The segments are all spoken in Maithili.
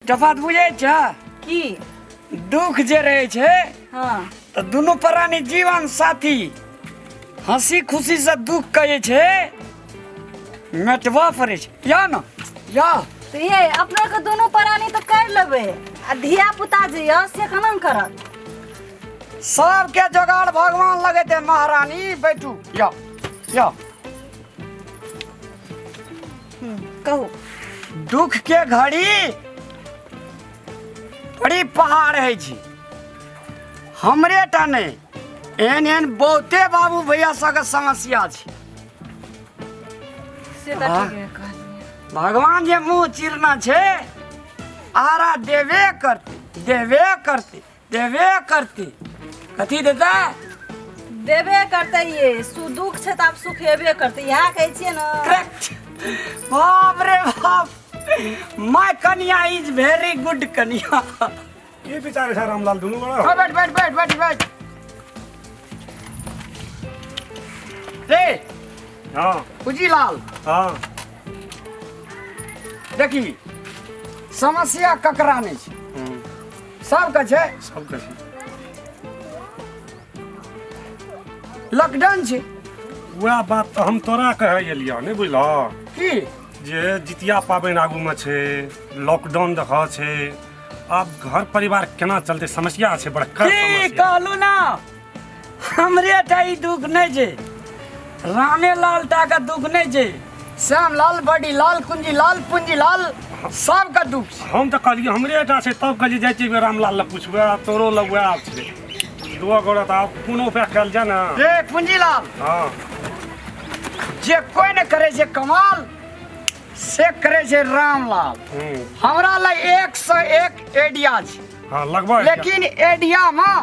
एकटा बात बुझै छ? की? दुख जे रहै छै हाँ। तऽ दुनू प्राणी जीवन साथी हंसी खुशी से दुख के जे छै मेटबऽ पड़ै छै। या न या। तऽ ये अपना के दुनू प्राणी तऽ कर लेबै, आ धिया पुता जे यऽ से केना करत? सबके जोगाड़ भगवान लगेते महारानी। बैठू, या या। कहू। दुख के घड़ी बड़ी पहाड़ है छी। हमरे टा नहि, एहन एहन बहुते बाबू भैया सबके समस्या छै। से तऽ हाँ। ठीके कहलियै। भगवान जे मुँह चिरना छै, आरा देबे करते, देबे करते, देबे करते। कथी देतै? देबे करतै। ये सु दुख छै तऽ आब सुख हेबे करतै, इएह कहै छियै ने। करेक्ट। बाप रे बाप, माय कनिया is very good कनिया। की विचार छै रामलाल दुनू गोरा? हाँ, बैठ बैठ बैठ बैठ बैठ रे। हाँ। पूजीलाल। हाँ। देखी, समस्या ककरा नहि छै? सबके छै। सबके छै। लॉकडाउन छै। वएह बात तऽ हम तोरा कहै एलियऽ, नहि बुझलह? की? जे जितिया पाबनि आगूमे छै, लॉकडाउन देखऽ छै, आब घर परिवार केना चलतै? समस्या छै बड़का। की समस्या। कहलू ना, हमरे टा ई दुख नहि छै, रामे लाल टा के दुख नहि छै, श्याम लाल, बड़ी लाल, कुंजी लाल, पूंजी लाल, सबके दुख छै। हम तऽ कहलियै हमरे टा छै, तब कहलियै जाइ छियै रामलाल लग पुछबै, आब तोरो लग वएह छै। दुआ गोरा तऽ आब कोनो उपाय कयल जाय ने। रे पूंजी लाल। हाँ। जे कोइ नहि करै छै कमाल, से करै छै रामलाल। हमरा लग 101 एडिया छै। हाँ, लगभग। लेकिन एडिया में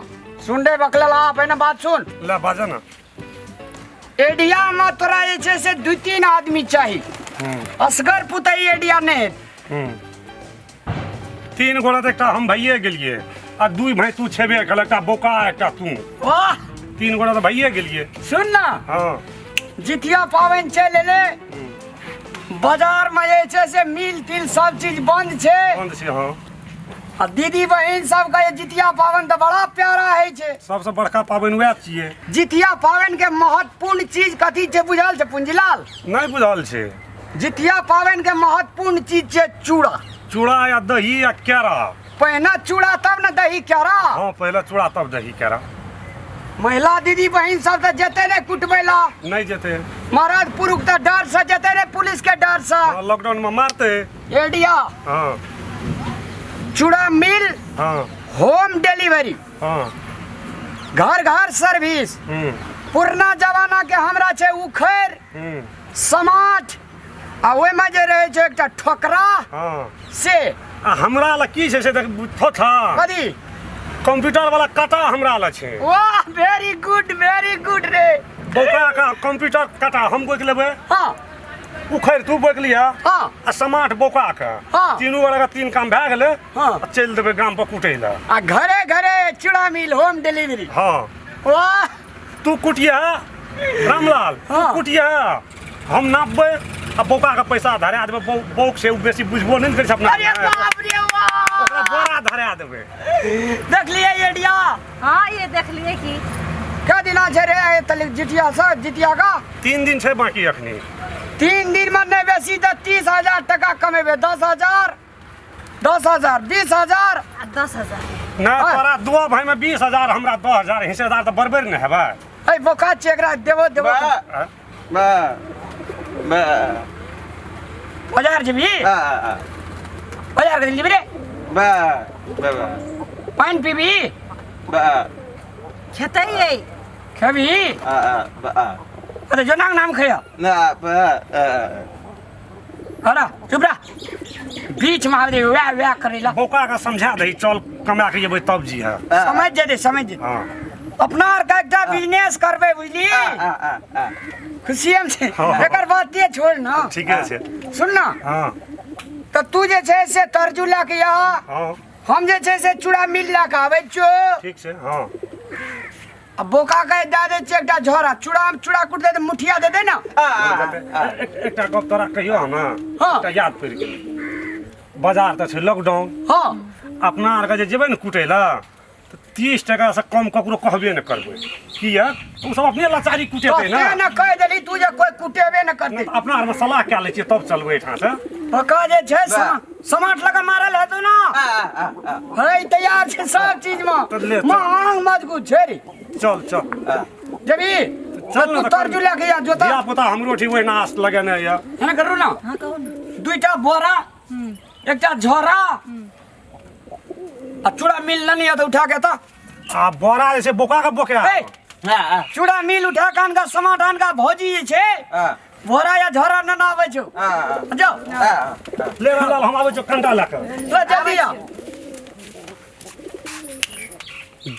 सुन रे बकलेल, आ पहिने बात सुन। ले बाजा ना। एडिया में तोरा जे छै से 2-3 आदमी चाही। असगर पुतई एडिया नहि हेतै। 3 गोरा तऽ एकटा हम भइए गेलियै आ 2 भाई तू छेबे कल, एकटा बोका एकटा तू। वाह। 3 गोरा तऽ भइए गेलियै। सुन ना। हाँ। जितिया पाबनि चलि एलै, बाजार में जे छै से मिल तिल सब चीज बंद छै। बंद छै, हाँ। आ दीदी बहिन सबके ये जितिया पाबनि तऽ बड़ा प्यारा होइ छै। सबसँ बड़का पाबनि वएह छियै। जितिया पाबनि के महत्वपूर्ण चीज कथी छै बुझल छै पूंजीलाल? नहि बुझल छै। जितिया पाबनि के महत्वपूर्ण चीज छै चूड़ा। चूड़ा या दही या केरा। पहिने चूड़ा तब ने दही केरा। हाँ, पहिले चूड़ा तब दही केरा। महिला दीदी बहिन सब तऽ जेतै ने कुटबै ला? नहि जेतै। मरद पुरुष तऽ डर से जेतै ने, पुलिस के डर से। हाँ, लॉकडाउन में मारतै। एडिया। हाँ। चूड़ा मिल। हाँ। होम डिलीवरी। हाँ। घर घर सर्विस। पुरना जमाना के हमरा छै उखैर, समाठ, आ ओहिमे जे रहै छै एकटा ठोकरा। हाँ। से। आ हमरा लग की छै से देख थोथा। कथी? कंप्यूटर वाला काटा हमरा लग छै। वाह, वेरी गुड, वेरी गुड रे। बौका का कंप्यूटर काटा हम गोकि लेबै। हाँ। उखैर तू बोकि लिहा। हाँ। आ समाठ बौका के। हाँ। तीनू गोरा के 3 काम भए गेलै। हाँ। आ चलि देबै गाम पर कुटै लए। आ घरे घरे चूड़ा मिल होम डिलीवरी। हाँ। वाह। तू कुटिया रामलाल, तू हाँ। कुटिया, हम नापबै आ बौका के पैसा धरा देबै। बौक से ओ बेसी बुझबो नहि ने करै छै अपना। अरे बाप रे बाप, ओकरा बोरा धरा देबै। देखलियै एडिया? हाँ, ये देखलियै की। क्या दिना छै रे तलिक जितिया से जितिया का? 3 दिन छै बाकी अखनी। 3 दिन में नहीं बेसी तऽ 30,000 टका कमेबै। 10,000, 10,000, 20,000 आ 10,000। ना। हाँ। तोरा दुआ भाई में 20,000, हमरा 10,000, हिस्सेदार तऽ बरबर ने हेबै। ए बोका छै, एकरा देबो देबो। बा बा बा। बाजार जेबी? बा। बाजार के जेबी रे? बा बा बा। पानि पीबी? बा। खेतै ये। खेबी? आ आ बा। अरे जोनाक नाम खैया। ना बा आ। अरे चुप रह, बीच में आबे वएह वएह करेला। बौका के समझा दही, चल कमा के जेबै तब जी है। समझ जेतै, समझ जेतै। हाँ। अपना आर के एकटा बिजनेस करबै, बुझली? आ आ आ। खुशी हम छै। हाँ। एकर बात ये छोड़ ना। ठीके छै। सुन ना। हाँ। तऽ तू जे छै से तरजू लए के आ। हाँ। हम जे छै से चूड़ा मिल लए के आबै छियौ। ठीक छै, हाँ। आ बोका के दए दै छियै एकटा झोरा, चूड़ा मे चूड़ा कुटतै तऽ मुठिया दे दे ना। आ आ। एकटा गप तोरा कहियो हम? हाँ। एकटा याद पड़ि गेलै। बाजार तऽ छै लॉकडाउन। हँ। अपना आरके जे जेबै ने कुटै लए तऽ 30 टकासँ कम ककरो कहबे नहि करबै, किया ओ सब अपने लाचारी कुटेतै ने। ने कहि देली तू जे कोइ कुटेबे ने करतै। अपना आरमे सलाह कए लै छियै तब चलबै एहिठामसँ। ओकर जे छै समाट लगा मारल हेतौ ना, है तैयार छै सब चीज में, मांग मजबूत छै रे। चल चल जेबी चल तू तरजू लए के आ जोता। धिया पुता हमरो ठीक ओहिना आस लगेने यऽ। एना करू ना। हां कहू ना। दुईटा बोरा, एकटा झोरा आ चूड़ा मिल नहीं है तो उठा के तो आ बोरा जे छै बोका के बोका। चूड़ा मिल उठा के अनका समाट अनका भौजी जे छै बोरा या झोरा न आबै छौ। जाओ ले लाल हम आबै छौ कंटा लए के। ले जल्दी आ।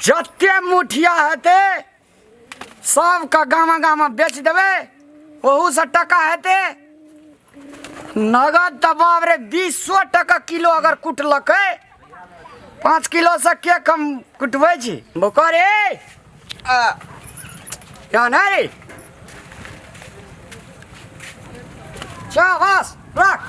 जते मुठिया हेतै सबके गामा गामा बेच देबै, ओहूसँ टका हेतै नगद। तऽ बाप रे 20 टका किलो अगर कुटलकै, 5 किलो से के कम कुटबै छी बोकर रे या नहीं रे। शाबाश रख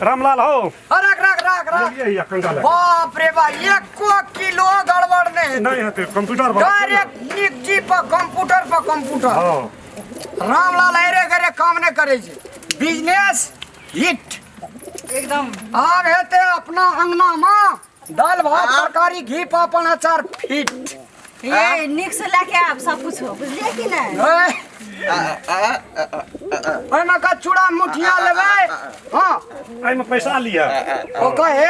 रामलाल हो रख रख रख रख। बाप रे बा एको किलो गड़बड़ नहीं नहीं हेतै। कंप्यूटर पर डायरेक्ट निक जी पर कंप्यूटर पर कंप्यूटर। हां रामलाल अरे घरे काम नहीं करे छै, बिजनेस हिट एकदम। आब हेतै अपना अंगना में दाल भात तरकारी घी पापड़ अचार फिट। ये निक से लेके आब सब कुछ हो, बुझलिए कि नहीं? ओहिमे का चूड़ा मुठिया लेबै। हां एहिमे पैसा लिअ। ओ कहे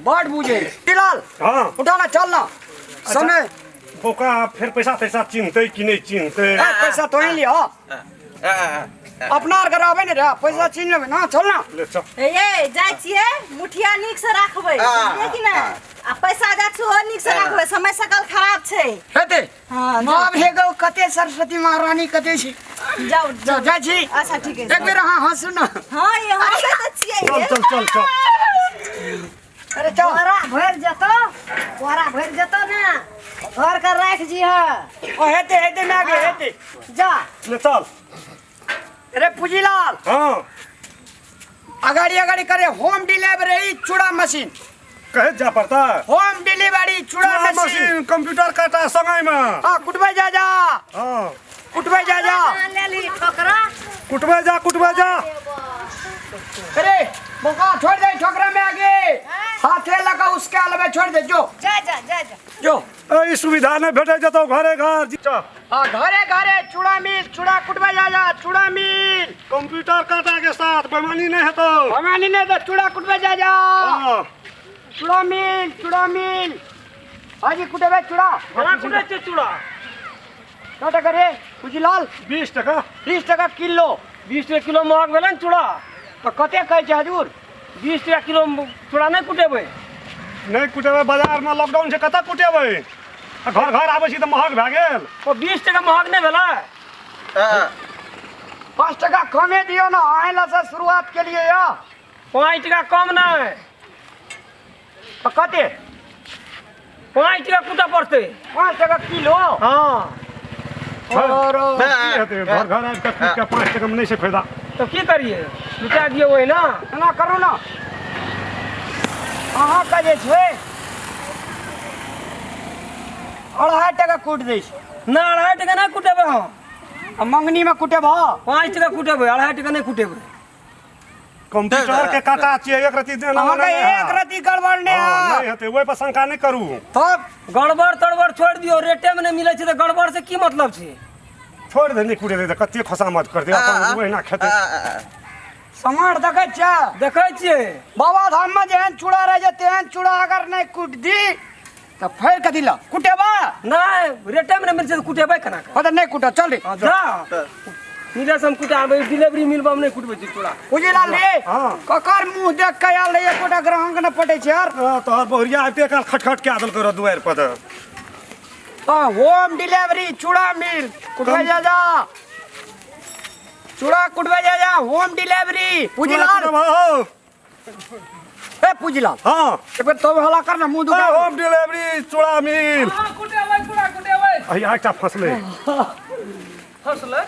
बड़ बुझे लाल। हां उठा ना चल ना समय। बोका फिर पैसा तैसा चिन्हतै कि नहीं चिन्हतै? पैसा तो ही लिअ, अपना आर घर आबै ने रे, पैसा छीन लेबै ना। चल ना ले चल। ए जाइ छियै मुठिया नीक से राखबै, बुझलिए कि नहीं? आ पैसा जा छो नीक से राखबै, समय सकल खराब छै। हेतै। हां बाप रे गौ कते सरस्वती महारानी कते छी। जाउ जाउ जाइ छी। अच्छा ठीक है। एक बेर अहाँ हँसू ना। हां ये हँसै त छियै। चल चल चल चल। अरे चल बोरा भरि जेतौ, बोरा भरि जेतौ ना, घर के राख जीह। ओ हेतै हेतै माय गे हेतै। जा ले चल। अरे पूजीलाल। हां अगाड़ी अगाड़ी करे होम डिलीवरी चूड़ा मशीन। कहे जा पड़ता होम डिलीवरी चूड़ा मशीन कंप्यूटर काटा संगे में। हां कुटबै जा जा। हां कुटबै जा जा। ले ली ठोकरा। कुटबै जा कुटबै जा। अरे बोका छोड़ दे ठोकरा में आगे हाथे लगा उसके अलवे छोड़ दे। जो जा जा जा जा जो। ए सुविधा नहीं भेटे जतो घरे घर। हां घरे घरे चूड़ा मिल चूड़ा कुटबै जा जा चूड़ा मिल कंप्यूटर काटा के साथ बेईमानी नहीं हेतो। बेईमानी नहीं तो चूड़ा कुटबै जा जा। हां चूड़ा मिल चूड़ा मिल। हाजी कुटेबे चूड़ा। केना कुटै छै चूड़ा? क टका रे पूजीलाल? 20 टका। 20 टका किलो। 20 टका किलो महग भेलै ने चूड़ा। तो कते कहै छै हजूर? 20 टका किलो चूड़ा नहि कुटेबै। नहीं कुटेबै, बाजार में लॉकडाउन छै कतऽ कुटेबै? आ घर घर आबै छी तऽ महग भए गेल। ओ 20 टका महग नहि भेलै? 5 टका कमे दियौ ना, अहीं लए से शुरुआत केलियै यऽ। 5 टका कम नहि। तऽ कते? 5 टका कुटऽ पड़तै। 5 टका किलो? हाँ। और घर घर आबि कऽ कुटि कऽ 5 टका में नहि छै फायदा। तऽ की करियै? लुटा दियौ ओहिना। एना करू ना, अहाँके जे छै 2.5 टका कूटि दै छै। ना 2.5 टका नहि कुटेबै हम। आ मङ्गनीमे कुटेबह? 5 टका कुटेबै, 2.5 टका नहि कुटेबै। कंप्यूटर के काटा छियै, एक रत्ती देना अहाँके एक रत्ती गड़बड़ नहि नहीं हैत हेतै, ओहि पर शंका नहि करू। तब गड़बड़ तड़बड़ छोड़ि दियौ, रेटे में नहि मिलै छै तऽ गड़बड़ से की मतलब छै? छोड़ि दे, नहि कुटेतै तऽ कते खोसामद करतै, अपन ओहिना खेतै। समाट देखै छियै? देखै छियै। बाबा धाम में जेहन चूड़ा रहै छै तेहन चूड़ा अगर नहि कुटि दी तऽ फेर कथी लए कुटेबै? नहि, रेटे में नहि मिलै छै तऽ कुटेबै केना कऽ? हँ तऽ नहि कुटऽ, चल रे। जा मिले से हम कुटाबै, डिलीवरी मिलबै हम नहि कुटबै छी चूड़ा। पूजीलाल रे। हाँ। ककर मुँह देख के आयल रहियै, एकोटा ग्राहक नहि पटै छै यार। तोहर बहुरिया आबिते काल खटखट कए देलकै रह दुआरि पर। तऽ होम डिलीवरी चूड़ा मिल कुटबै जा जा, चूड़ा कुटबै जा जा, होम डिलीवरी। पूजीलाल हो। ए पूजीलाल। हाँ एक बेर तो हला कर ना, मुँह दुखा। होम डिलीवरी चूड़ा मिल। कुटेबै चूड़ा कुटेबै। अहिया एकटा फसलै। फसलै?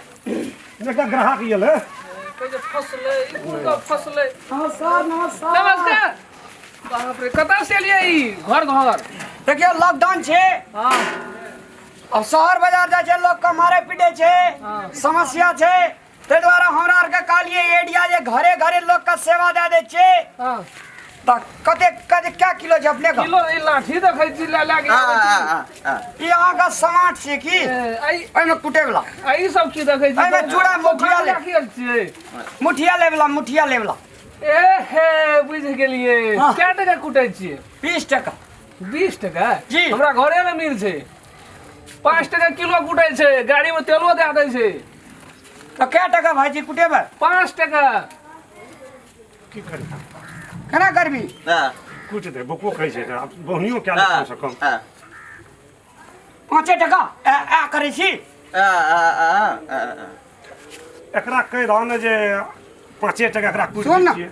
एकटा ग्राहक गेलै। कहै छै फसलै, ई कोन गप फसलै? नमस्कार नमस्कार नमस्कार। बाप रे, कतऽ से एलियै ई घर घर? देखियौ लॉकडाउन छै। हाँ। अब शहर बाजार जाइ छै, लोग के मारे पीटे छै। हाँ। समस्या छै, ताहि दुआरे हमरा आरके कहलियै एरिया जे घरे घरे लोग के सेवा दए दै छै। हाँ। तऽ कते कते क्या किलो छै अपने के? किलो ई लाठी देखै छी लए लए के आबै छी। ई अहाँके समाट छै की? ए, आ ई एहिमे कुटे वला। आ ई सब की देखै छी? एहिमे चूड़ा मुठिया ले। राखी छियै। मुठिया ले वला, मुठिया ले वला। ए हे, बुझि गेलियै। हाँ। कए टका कुटै छियै? 20 टका। 20 टका? जी। हमरा घरे मे मिल छै, 5 टका किलो कुटै छै, गाड़ी मे तेलो दए दै छै। तऽ कए टका भाईजी कुटेबै? 5 टका। की करबी? केना करबी? कुटि दे, बोको कहै छै तऽ आब बोहनियो कए ले कमसँ कम। 5 टका ए ए करै छी। एकरा कहि दहो ने जे 5 टका एकरा कुटि सुन दै ने। छियै।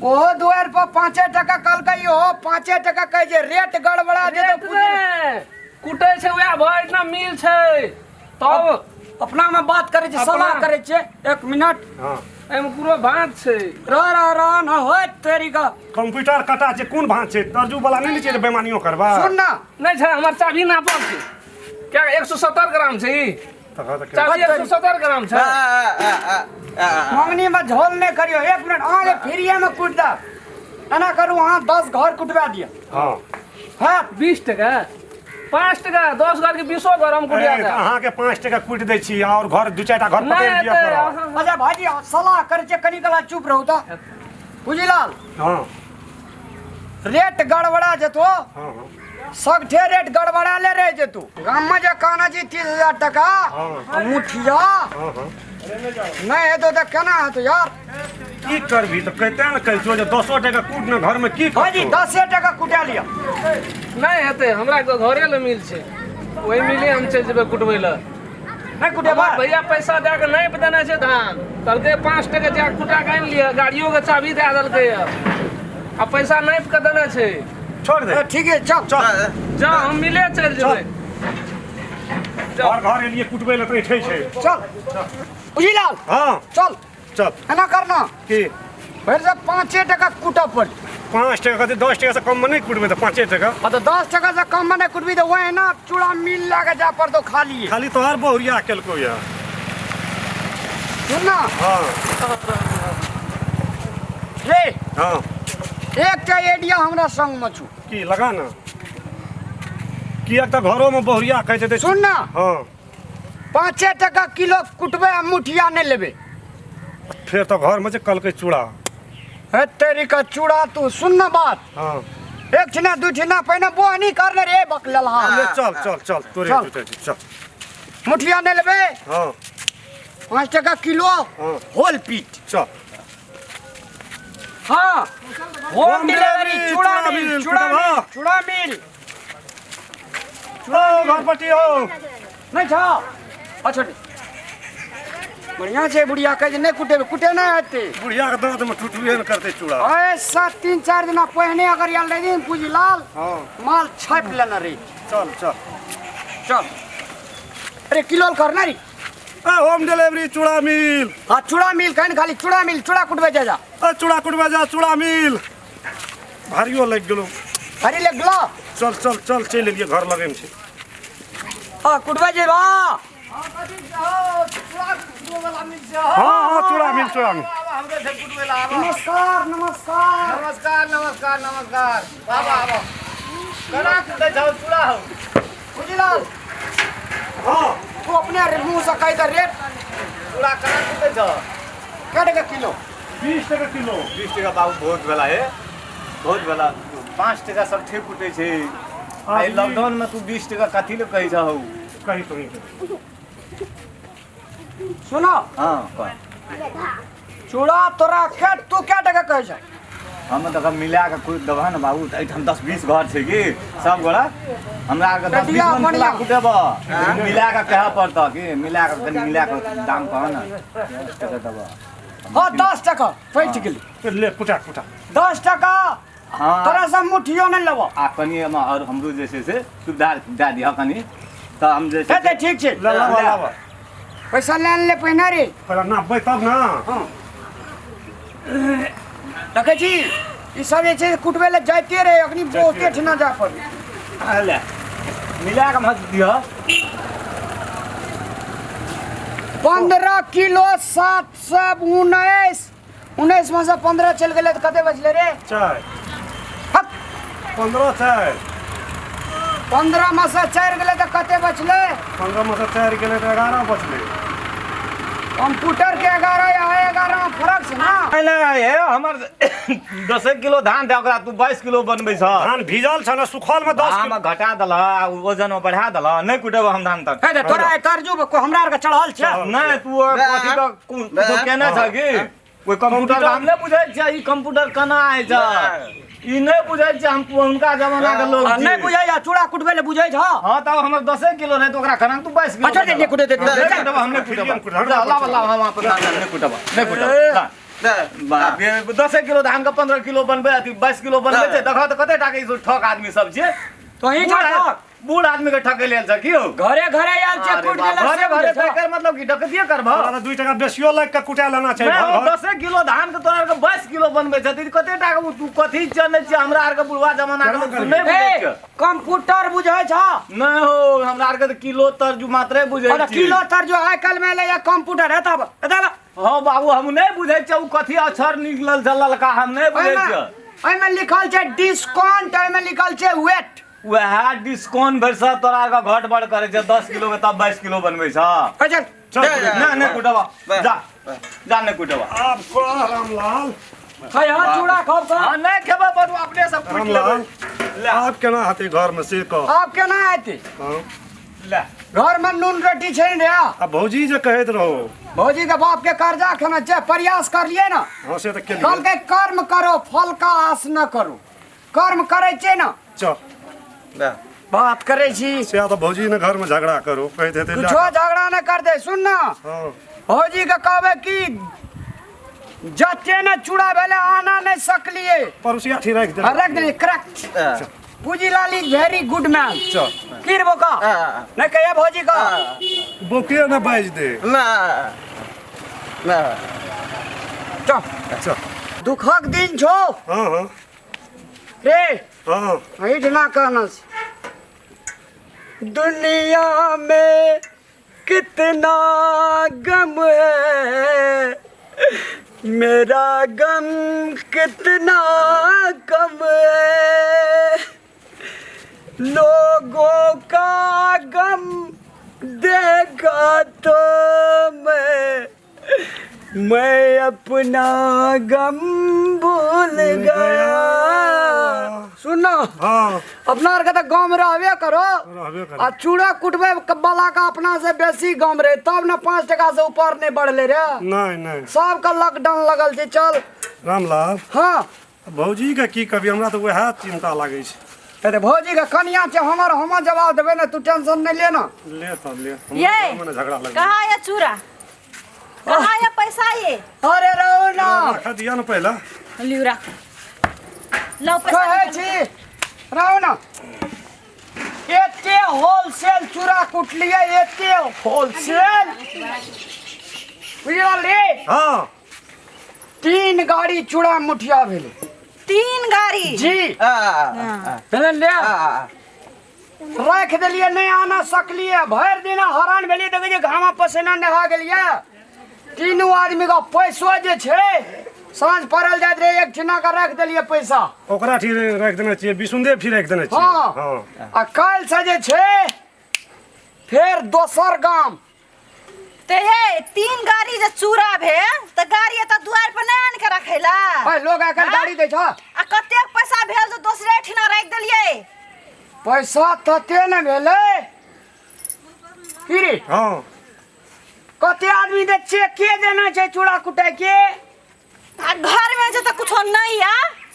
ओहो दुआरि पर 5 टका कहलकै, ओहो 5 टका कहै छै, रेट गड़बड़ा जेतौ। रेट ने कुटै छै वएह भरि इतना मिल छै तब। अपना में बात करै छै, सलाह अपना। करै छै। एक मिनट। हँ। एहिमे पूरो भात छै। रह रह रह न होत तेरी का। कंप्यूटर कटा छै, कोन भाँज छै? तर्जू वाला नहि ने छै जे बेमानियो करबा। सुन ना। नहि छै, हमर चाभी नापल छै। क्या 170 ग्राम छै ई? तखन तऽ चाभी 170 ग्राम छै। मंगनी में झोल नहीं करियो। एक मिनट, अहाँ फ्रीए में कुट दे। एना करू, अहाँ 10 घर कुटवा दिअ। हँ। हाँ। 20 टका, 5 टका, 10 घर के 20 घर हम कुटिया ए, दे। तऽ अहाँके 5 टका कुटि दै छी आओर घर दू चारिटा घर नहि पकड़ि दिअ हेतै, पड़त। अच्छा भाईजी, सलाह करै छियै, कनि कला चुप रहू तऽ। बुझलाल? हँ। रेट गड़बड़ा जेतो। हँ हँ। सगठे रेट गड़बड़ा ले रहे जेतू। गाम में जे कहना छी 30,000 टका। हँ। मुठिया। हँ हँ। नहीं हेतो तऽ केना हेतो यार? की करबी तऽ कहिते ने कहै छियौ जे 10 टका कुट ने घरमे की भाईजी करतौ? 10 टका कुटा लिअ। नहि हेतै, हमरा घरे लए मिल छै, ओहि मिले हम चलि जेबै कुटबै लए। नहीं कुटेबा? हमर भैया पैसा दए के नहि देने छै धान, कहलकै 5 टका जा कुटा के आनि लिअ, गाड़ियो के चाभी दए देलकै आ पैसा नापि के देने छै। छोड़ दे। ठीक है, चल चल। जा, हम मिले चलि जेबै। घर घर एलियै कुटबै लए तऽ ऐठै छै। चल बुझलाल। हँ। चल। चल। एना करना। की? भरि से 5 टका कुटऽ पड़ी। 5 टका कथी, 10 टका से कम मे नहि कुटबै तऽ 5 टका। हाँ तो 10 टका से कम में नहीं कुटबी तो वही ना चूड़ा मिल लगा जा पर तो खा लिए। खाली तोहर बहुरिया केलको या। सुन ना। हाँ। रे। हाँ। एकटा आइडिया हमरा संग में छु। की लगा ना? किएक तऽ घरो में बहुरिया कहै छै तऽ सुन ना। हाँ। 5 टका किलो कुटबै आ मुठिया नहीं लेबै। फेर तऽ घर में जे कहलकै चूड़ा। हे तेरी का चूड़ा, तू सुन ना बात। हाँ। एक छिना दू छिना पहिने बोहनी करने रे बकलल। हाँ। ले चल चल चल तोरे चल। जुटे छी, चल। मुठिया नहीं लेबै। हाँ। 5 टका किलो। हाँ। होल पीट। चल। हाँ। होम डिलीवरी, डिलीवरी, चूड़ा चूड़ा मिल, मिल, चूड़ा कुटबा। मिल, चूड़ा मिल। ओ घरपट्टी हो। नहीं छा। अच्छा ठीक। बढ़िया छै बुढ़िया कहै छै नहि कुटेबै, कुटे नहि हेतै। बुढ़िया के दांत में टुटुए ने करतै चूड़ा। ऐसा 3-4 दिना पहिने अगर आयल रही पूजीलाल। हाँ। माल छापि लेने रही। चल चल चल। अरे किलो करना री। ए होम डिलीवरी चूड़ा मिल। हाँ चूड़ा मिल कहीं खाली चूड़ा मिल, चूड़ा कुटबे जा जा। ए चूड़ा कुटबे जा, चूड़ा मिल। भारियो लागि गेलो। भारी लागि गेलो? चल चल चल चलि एलियै, घर लगे में छै। हाँ कुटबे जेबा। हाँ हाँ चूड़ा मिल, चूड़ा मिल। नमस्कार नमस्कार। नमस्कार नमस्कार नमस्कार। बाबा आबो। केना कुटै छौ चूड़ा हौ? पूजीलाल। हाँ। तू अपने मुँह से कहि दे रेट। चूड़ा केना कुटै छौ? कै टका किलो? 20 टका किलो। 20 टका बाबू बहुत भेला हे, बहुत भेला। 5 टका सब ठीक कुटै छै। एहि लॉकडाउन में तू 20 टका कथी ले कहै छौ? कही तो नहीं। सुनो। हाँ, कह। चूड़ा तोरा के तू कै टका कहै छौ? हम तऽ मिला कऽ कुटि देबह ने बाबू, तऽ एहिठाम 10-20 घर छै कि सब गोरा हमरा आरके 10-20 मन चूड़ा कुटेबह, मिला कऽ कहऽ पड़तऽ कि मिला कऽ कनि मिला कऽ दाम कहऽ ने। 10 टका देबह। हाँ 10 टका पैठ गेली। ले कुटा कुटा। 10 टका। हाँ। तोरा सब मुठियो नहि लेबह। आ कनि एहिमे आओर हमरो जे छै से सुविधा दए दिहऽ कनि, तऽ हम जे छै ठीक छै। लाबऽ लाबऽ। पैसा ले ले पहिने रे। पहिले नापबै तब ने। हँ, देखै छी ई सब जे छै कुटबै लए जाइते रहै, अखनी बहुते ठिना जाय पड़ै। ले मिला के मत दिह। 15 किलो 719, 19 में से 15 चलि गेलै तऽ कते बचलै रे? 4। हक। 15 4। 15 में से 4 गेलै तऽ कते बचलै? 15 में से 4 गेलै तऽ 11 बचलै। कंप्यूटर के 11 या 11 में फर्क छै ना। नहि हे, हमर 10 किलो धान दे, ओकरा तू 22 किलो बनबै छह। धान भीजल छ ने, सुखल में 10 धान किलो घटा देलह आ वजन में बढ़ा देलह। नहि कुटेबो हम धान तक। हे, तोरा तर्जू हमरा आरके चढ़ल छै। नहि, तू अथी के कुछो केने छ की? कोई कंप्यूटर हम नहि बुझै छियै, ई कंप्यूटर केना आइ छै ई नहि बुझै छियै हम, हुनका जमाना के लोग आ, छी। नहि बुझै छै, चूड़ा कुटबै लए बुझै छ? हाँ, तब हमर 10 किलो रहै तऽ ओकरा केना तू 22 किलो? अच्छा, नहि कुटे दे। नहि कुटेबो हम, नहि कुटेबो। लाब लाब, हम अपन धान नहि कुटेबो, नहि कुटेबो। ला। बाप रे, 10 किलो धान के 15 किलो बनबै, अथी 22 किलो बनबै छै। देखऽ तऽ कते टाके ई सब ठक आदमी सब छै। तो ही बूढ़ ठक बूढ़ आदमी के ठकै लेल छै की हौ? घरे घरे आयल छै, अरे कुट बाप, देलक। घरे से घरे बुझै छ? एकर मतलब की डकैतिये करबह? तोरा तऽ 2 टका बेसियो लागि कऽ कुटा लेना छै। नहि, घर ओ घर 10 किलो धान के तोरा आरके 22 किलो बनबै छै तऽ कते टाका तू कथी चलै छियै? हमरा आरके बुढ़वा जमाना के लोग तू नहि बुझै ए, छियै। कंप्यूटर बुझै छ? नहि हो, हमरा आरके तऽ किलो तर्जू मात्रे बुझै अरे छी। किलो तर्जू आइ काल्हि में एलै कंप्यूटर। हे तब तब हँ बाबू, हम नहि बुझै छियै, ओ कथी अक्षर निकलल छै ललका, हम नहि बुझै ओहिमे छियै। ओहिमे लिखल छै डिस्काउंट, ओहिमे लिखल छै वेट। वएह डिस्काउंट भरि से तोरा आरके घट बढ़ करै छै, 10 किलो के तब 22 किलो बनबै छ। अच्छा। चल। नहि, नहि कुटबा, जा जा, नहि कुटबा। आब कह रामलाल। खै हाँ, चूड़ा खाओ तऽ। हाँ, नहि खेबै बडू, अपने सब कुटि रामलाल, लेबै। ले। आब केना हेतै घर में से कह। आब केना हेतै? हाँ। ले। घर में नून रोटी छै ने रे? आ भौजी जे कहैत रहो? भौजी के बाप के कर्जा खेना छै, प्रयास करलियै ने। हाँ, से तऽ केलियै। कहलकै कर्म करो, फल का आस न करो। कर्म करै छै ने। चल। बात करै छी। से तऽ भौजी ने घर में झगड़ा करो कहैत हेतै लए। कुछो झगड़ा नहि कर दे। सुन ना। हाँ। भौजी के कहबै कि जते ने चूड़ा भेलै, आना नहि सकलियै। पड़ोसिया ठीक राखि आ दे। रख देलियै। Correct, Pujilal is very good man. चल। की रे बौका, नहि कहिया भौजी का? बोके ने बाजि दे। चल। चल। दुखक दिन छौ। हाँ हाँ। रे। हाँ। एहिठिना कहना छै, दुनिया में कितना गम है, मेरा गम कितना कम है। लोगों का गम देखा तो मैं अपना गम भूल गया। सुनो। हाँ। अपना आरके तऽ गाँव में रहबे करो। रहबे करो। आ चूड़ा कुटबै वाला का अपना से बेसी गाँव रहे तब ने 5 टका से ऊपर नहीं बढ़ले रे। नहि नहि। सबके लॉकडाउन लगल छै। चल। रामलाल। हाँ। भौजी के की कहबी, हमरा तऽ वएह चिंता लागै छै। अरे, भौजी के कनिया छै हमर, हम जवाब देबै ने, तू टेंशन नहीं ले ना। ले तब ले। ये। हमरा घरमे ने झगड़ा लगै। कहाँ ये चूड़ा, कहाँ ये पैसा ये? अरे रहू ना। रखा दिया ने पहिले। लिउ, राख लो पैसा। कहै छी रहू ना, एते होलसेल चूड़ा कुटलियै, एते होलसेल, बुझल रे? हाँ। 3 गाड़ी चूड़ा मुठिया भेलै। 3 गाड़ी? जी। भेलै ले, राखि देलियै, नहि आना सकलियै। भरि दिन हरान भेलियै, देखै छियै घामा पसेना नहा गेलियै। तीनू आदमी के पैसो जे छै साँझ पड़ल जाइत रहै, एक ठिना के राखि देलियै पैसा। ओकरा ठीक राखि देने छियै, बिसुन्दे ठीक राखि देने छियै। हाँ। हाँ। आ काल्हि से जे छै फेर दोसर गाम। ते ये 3 गाड़ी जे चूड़ा भेल तऽ गाड़ी एतऽ दुआर पर नहि आनि के रखैला? अय, लोग आइ काल्हि गाड़ी दै छ? आ कतेक पैसा भेल जे दोसरे ठिना राखि देलियै? पैसा तते ने भेलै की रे? हाँ। कते आदमी दे चेके देना छै चूड़ा कुटाइ के। आ घर में जे तऽ कुछो नहि या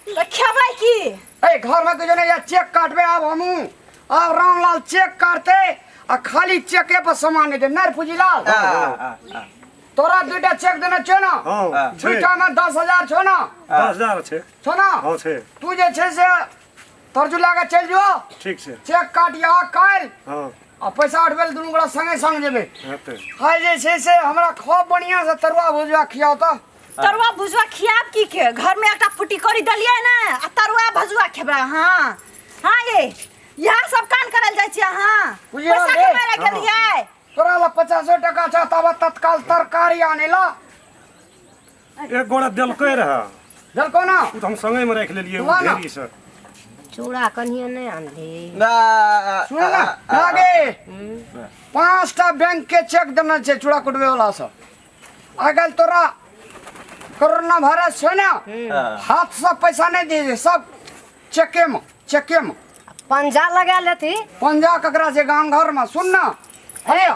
तऽ खेबै की? ए, घर में किछो नहि या, चेक काटबै आब हमहूँ। आब रामलाल चेक काटतै आ खाली चेके पर सामान हेतै। नहि रे पूजीलाल, तोरा 2टा चेक देने छौ ने? हाँ छै। 2टा में 10,000 छौ ने? 10,000 छै। छौ ने? हाँ, छै। तू जे छै से तरजू लए कऽ चलि जो। ठीक छै। चेक काटिया काल्हि। हाँ। आ पैसा उठबै लए दुनू गोरा संगे संग जेबै। हेतै। आइ जे छै से हमरा खूब बढ़िआँ से तरुआ भुजुआ खियाउ तऽ। तरुआ भुजुआ खियाब की के घर में एकटा फुटी करी देलियै ने आ तरुआ भुजुआ खेबै अहाँ? हाँ ये इएह सब कान करल जाइ छियै अहाँ? बुझियौ पैसा रे। कमाय लए गेलियै। तोरा लए 50 टका छौ, तब तत्काल तरकारी आनै ला। एक गोड़ा देलकै रहे। देलकौ ना? ओ तऽ हम संगेमे राखि लेलियै ओ ला ना। ढेरी से। चूड़ा कनिए नहि आनली। सुन ना लागे, 5टा बैंक के चेक देने छै चूड़ा कुटबै वाला सब। आइ काल्हि तोरा कोरोना वायरस छै ने, हाथ से पैसा नहि दै छै, सब चेके में, चेके में। पंजा लगा लेती। पंजा ककरा छै गाम घर में? सुन ना, अरे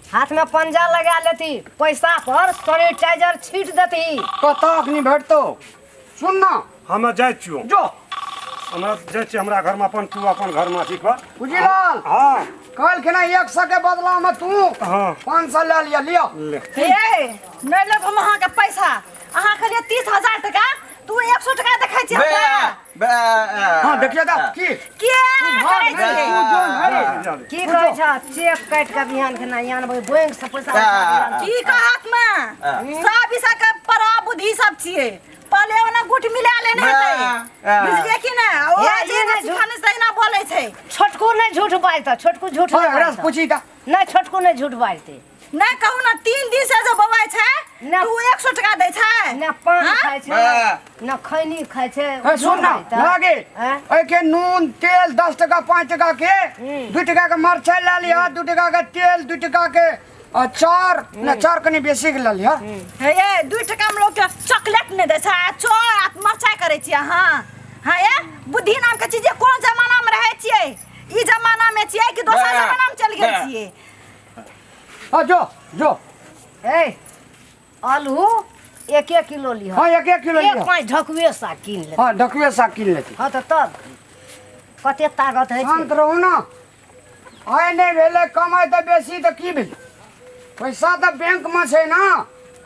हाथ में पंजा लगा लेती, पैसा पर सैनिटाइजर छीट देती। कतऽ अखनी भेटतौ? सुन ना, हम जाइ छियौ। जो। हमरा जाइ छियै हमरा घरमे, अपन तू अपन घरमे अथी कर। पूजीलाल। हाँ। कल खेना 100 के बदला में तू हाँ। 500 ले लिया, लियो। ले। हे नहि लेब हम अहाँके पैसा। अहाँ कहलियै 30,000 टका, तू 100 टका देखै छियै हमरा? हाँ देखियो तऽ की के भाग करै नहि, छियै? तू जो नहि। की कहै छ? चेक काटि कऽ बिहान खेना आनबै बैंक से पैसा उठा की कहत में सब ईसा के परा बुद्धि सब छियै। पहले ओना गुट मिला लेने हेतै, बुझलियै कि ने? ओ हे, जे ई नहि झूठ- सिखाने से एना बोलै छै। छोटकू नहि झूठ बाजतै, छोटकू झूठ हाँ, नहि एकरा से बाजतै। पूछी तऽ। नहि, छोटकू नहि झूठ बाजतै। नहि कहू ने, 3 दिन से जे बौआइ छै ना। तू 100 टका दै छै। ने पान हाँ? खाइ छै ने खैनी खाइ छै। हे सुन ना लागे, हैं? एहिके नून तेल 10 टका 5 टका के, 2 टका के मरचाइ लए लिह, 2 टका के तेल, 2 टका के अचार, ने अचार कनि बेसी के लए लिह। हे ये 2 टका में लोग के चॉकलेट नहि दै छै आ चोर आ मरचाइ करै छियै अहाँ? हाँ ये बुद्धि नाम के चीज कोन जमाना में रहै छियै? ई जमाना में छियै कि दोसर जमाना में चलि गेल छियै? हाँ जो जो। ए आलू 1 1 किलो लिह। हाँ 1 1 किलो एक लिह। 5 ढकुए साग कीन लेते। हाँ ढकुए साग कीन लेती। हाँ तऽ तब कते ताकत होइ छै। शांत रहू ना, आइ नहि भेलै कमाइ तऽ बेसी तऽ की भेलै? पैसा तऽ बैंक में छै ना,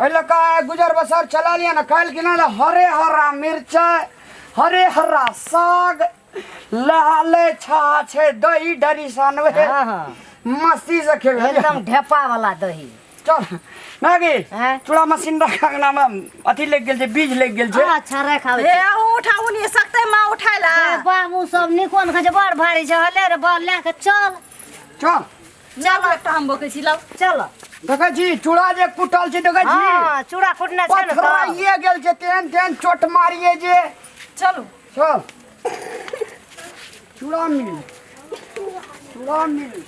एहि लऽ कऽ आइ गुजर बसर चला लिअ ने। काल्हि की ना हरे हरा मिरचाइ, हरे हरा साग, लहाले छा छै, दही डरी सनबै। हाँ, हाँ। मस्ती से खेबै। एकदम ढेपा वाला दही। चल नागी। हैं? चूड़ा मशीन रख अंगना में अथी लागि गेल छै, बीज लागि गेल छै। अच्छा राख आबै हे छी। अहूँ उठाउ नहि सकतै माँ उठाय ला। ए, बाबू सब निकोन खाइ छै, बड़ भारी छै। हले रे बल लए कऽ चल। चल चल एकटा हम बोकै छी लाउ। चल। देखै छी चूड़ा जे कुटल छै, देखै छी? हाँ चूड़ा कुटने छै ने तब। पथराइए गेल छै, तेहन तेहन चोट मारिए जे। चलू। चल चूड़ा मिल, चूड़ा मिल।